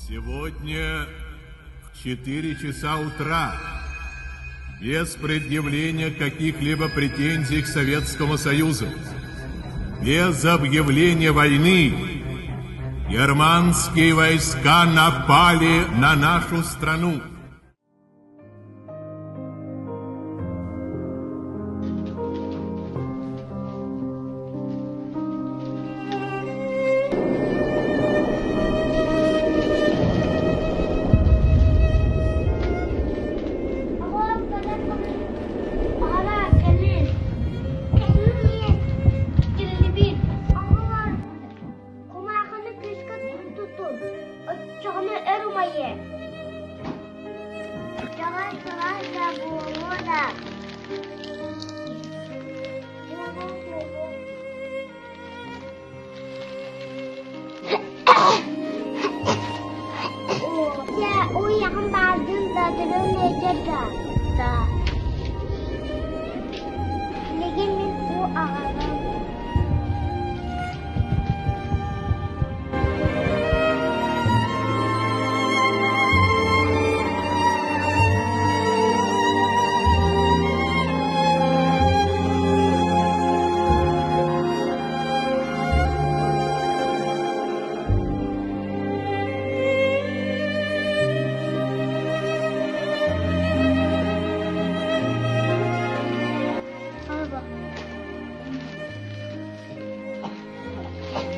Сегодня в 4 часа утра, без предъявления каких-либо претензий к Советскому Союзу, без объявления войны, германские войска напали на нашу страну. Кумаахыны күүскэ тутун, оччоҕуна өр умайыа. Дьоҕой сылаас да буолуо да Дьэ, уйаҕын баардын да төбөҥ ыалдьар да да Билигин мин уу аҕалам.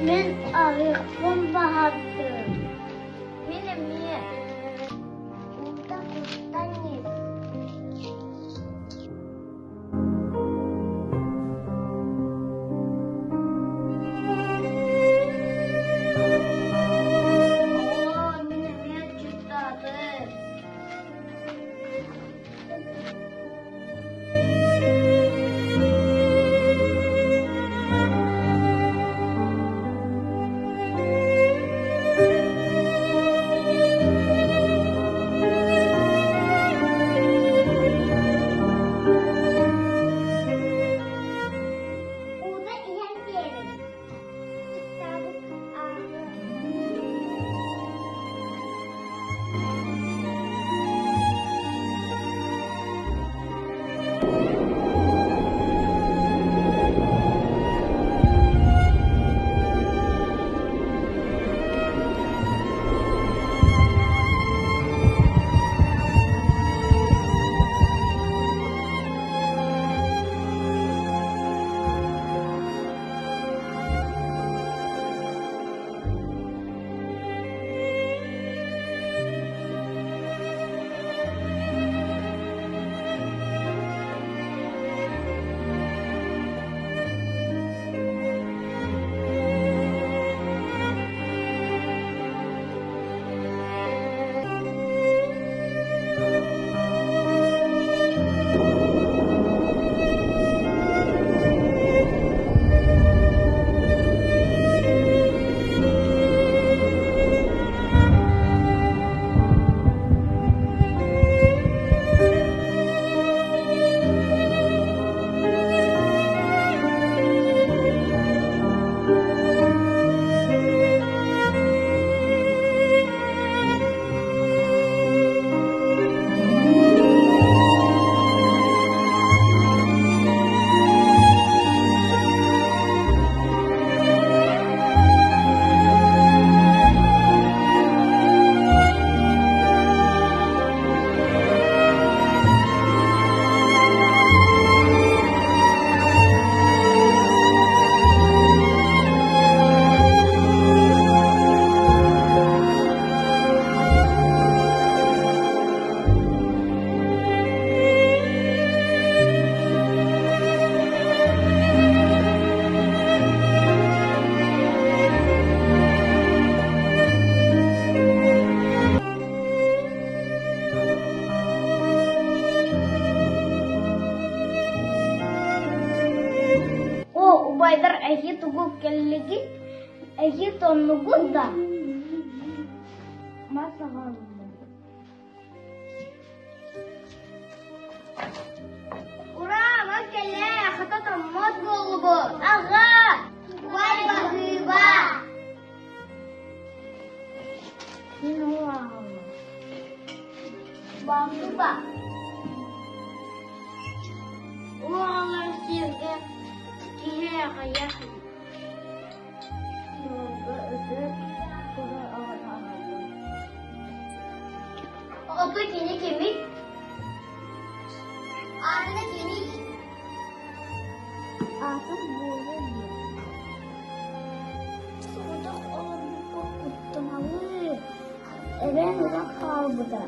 Мин аһыахпын баҕардым. Мин эмиэ. Уута куттан ис. Оҕолоор, мин эмиэ отчуттаатым. Уута иһэн биэриҥ. Чыктаабыт ааҕыа. Оо, убайдар эһиги тугу кэллигит? Эһиги тоннугут да? Мас аҕаллым. Ура, мас кэллэ, хата томмот буоллубут. Аҕа! Убай баһыыба! Мин ол ааҕаллар. Баампыба. Ол аҕалар сиргэ киһи аҕыйах Суолга ытык кура аҕата аҕалла. Ото кини кимий? Аата кимий? Аатым буолуо диэн. Соҕотох олорбукка куттаналыы, эбээн ылан хаалбыта.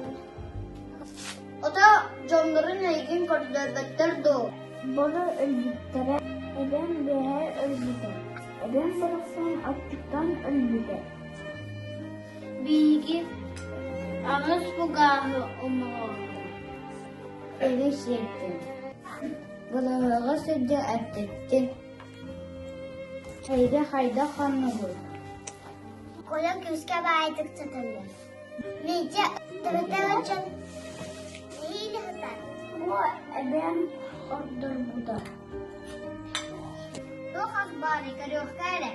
Ото дьоннорун эйигин көрдөөбөттөр дуо? Бары өлбүттэрэ, эбэм бэһэ өлбүтэ, эбэм барахсан аччыктаан өлбүтэ. Биһиги аҕыс кугааһы оҥоробут. Эри сиэттим. Балаһаҕа сылдьан эппиттим. Эйгэ хайдах хоннугуй? Коля күүскэ баайдык сатанар. Митя тырытыгаччын нэһиилэ сытар. Бу эбэм ордорбута. Туох ас баарый көрүөххэ эрэ.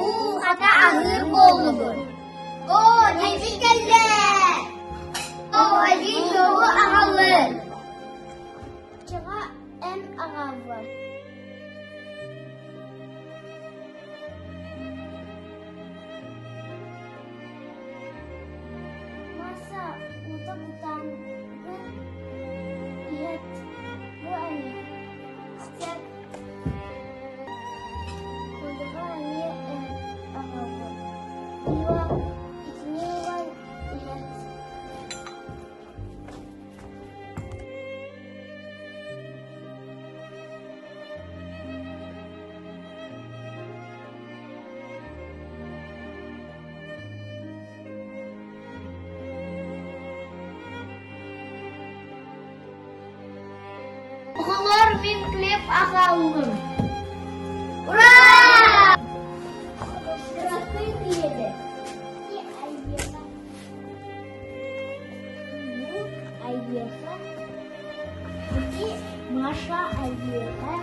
Уу, хата аһыыр буоллубут. Оо, ньэчи кэллэ! Оо, эдьиий тугу аҕаллын? Чаҕа эн аҕаллын. Маса уута кутаангын иһэт бу эмиэ. Сөп. Кулуба эмиэ эн аҕаллын. Ива итини ылан иһэт. Оҕолор мин клип аҕаллым. Ура! Кыракый киһи. Айеха. Ити Маша Айеха.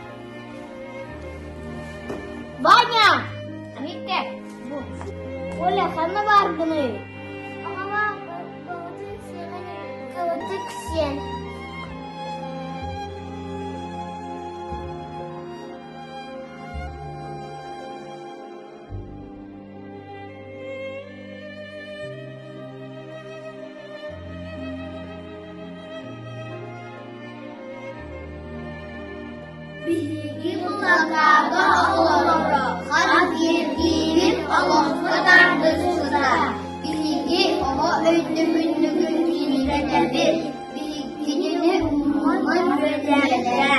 Ваня! Виктор, Оля, ханна бааргыный? Аҕалаах бабатын сиэҕин кылытык сиэн. Биһиги былакаага олороро, хас биирдиибит олоххо тардыспыта. Биһиги оҕо өйдөбүнньүгүн киинэтэбит, биһигини умнуман үөрэтээбитэ.